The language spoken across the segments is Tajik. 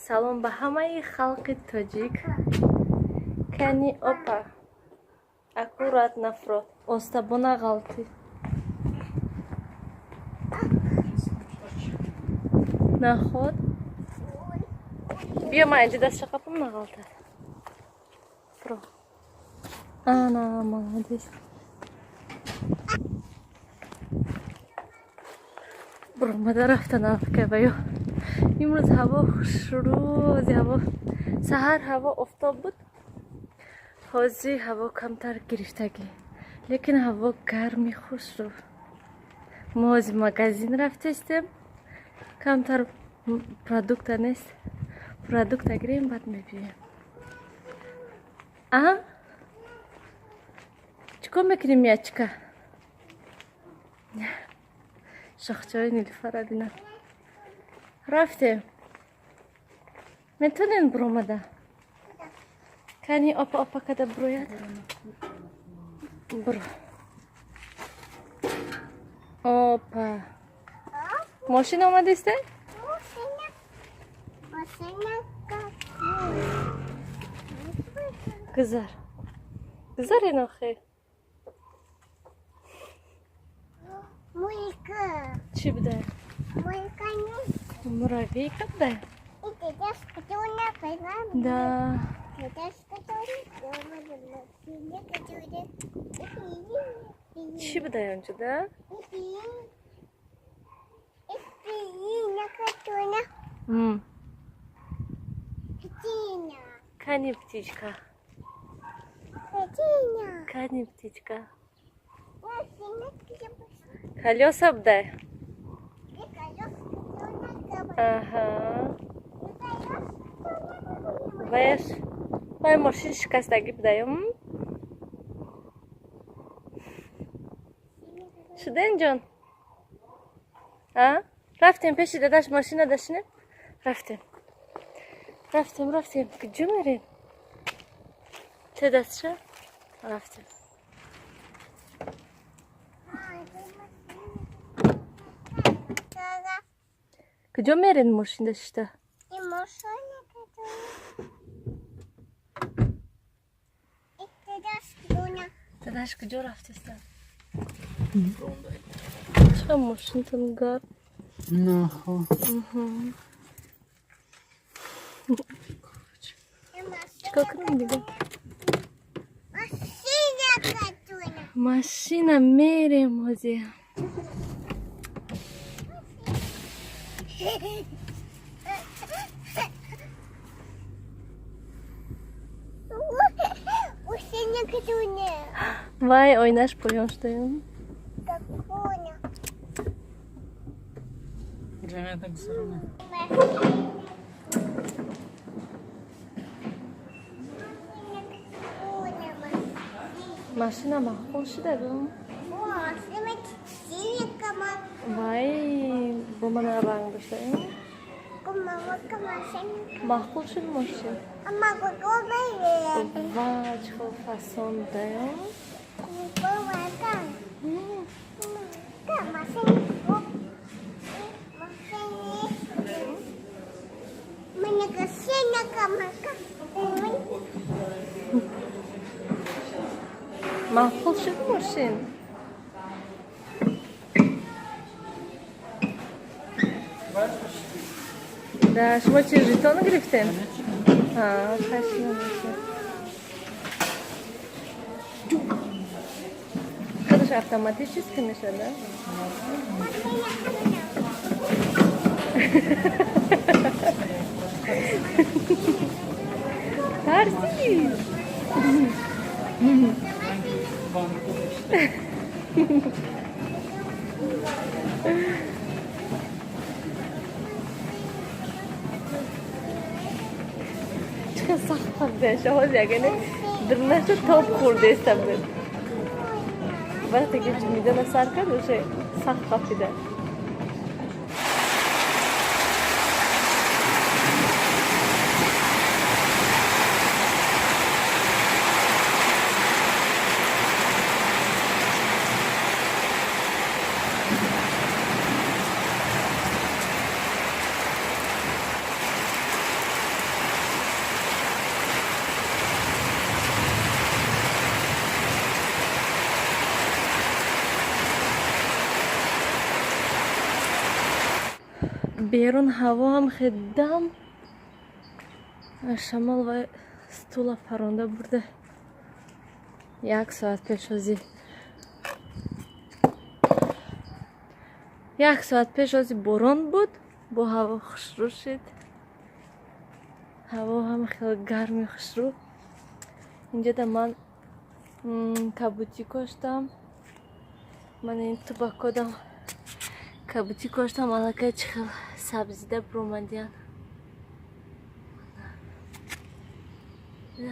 Салом ба ҳамаи халқи тоҷик. Кани, опа, аккуратно, фрот, остабона ғалтӣ. Наход, биё, ман инҷа дастша қапам, нағалтад. Фро, ана, молодец. Буромада рафтан алакай. Имрӯз ҳаво хушрӯзи, ҳаво саҳар ҳаво офтоб буд, ҳозир ҳаво камтар гирифтагӣ, лекин ҳаво гарми хушрӯ. Мо ҳозир магазин рафтестем, камтар продукта нест, продукта гирем, баъд мебием. А чӣ кор мекунем? Ячка шохчаҳои Нилуфара бинам. Рафтем, метонен буромада? Кани, опа, опа када бурояд. Буро, опа. Мошин омадисте? Гузар, гузар, инохе. Чӣ буда? Муравейка буда. Да. Чӣ буда онҷо, да? Кани птичка, кани птичка. Колёса буда. Аҳа, ваяш, вай мошин шикастагӣ будаём. Шуден ҷон, а рафтем пеши дадаш, мошина дашинем. Рафтем, рафтем, рафтем. Куҷо мерем? Те дастша рафтем. Куҷо мерем мошинда шишта? Дадаш куҷо рафтеста? Ча мошинтон гарм. Нахо. Чикор кунем дига? Машина мерем ҳозир. Вай, оинаш поён шудаём. Ҷамъията гузаронем. Машина маъқул шудагум. Вай, бо мана ранг доштаем. Маъқул шуд мошин. Ва, чӣ хел фасон будаём. Маъқул шуд мошин. Да, шумо чи жетон гирифтем? Хашина мошин. Худаш автоматически мешавад, да? Тарсид. Чӣ сахт қабдаша ҳозир, ягане дирнаша тоб хӯрдеста буд. Вақте ки ҷумидана сар кард, уже сахт қафида. Берун ҳаво ҳам хеле дам, шамол ва стула паронда бурда. Як соат пеш ози, як соат пеш ози борон буд, бо ҳаво хушрӯ шид. Ҳаво ҳам хеле гарми хушрӯ. Инҷода ман кабутӣ коштам. Ман ин тубакодам кабутӣ коштам, аллакай чӣ хел сабзида буромадиян.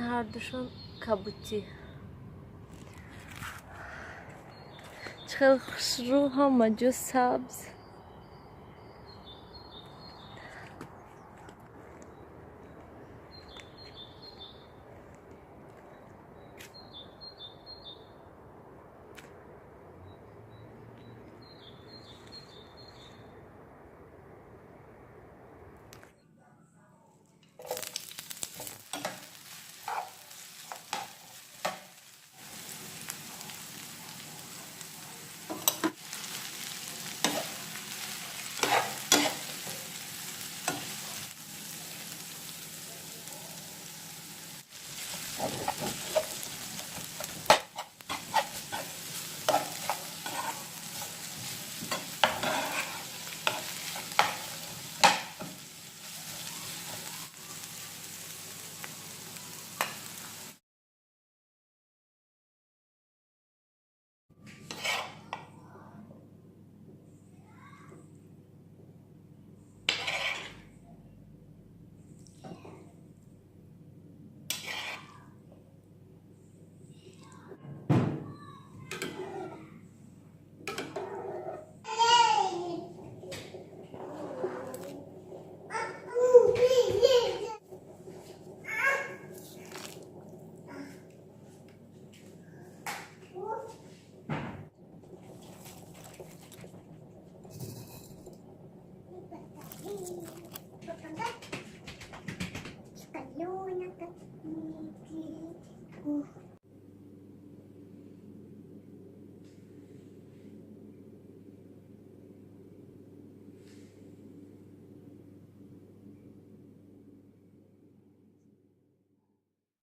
Ҳардушон кабутӣ. Чӣ хел хушрӯ, ҳама ҷо сабз.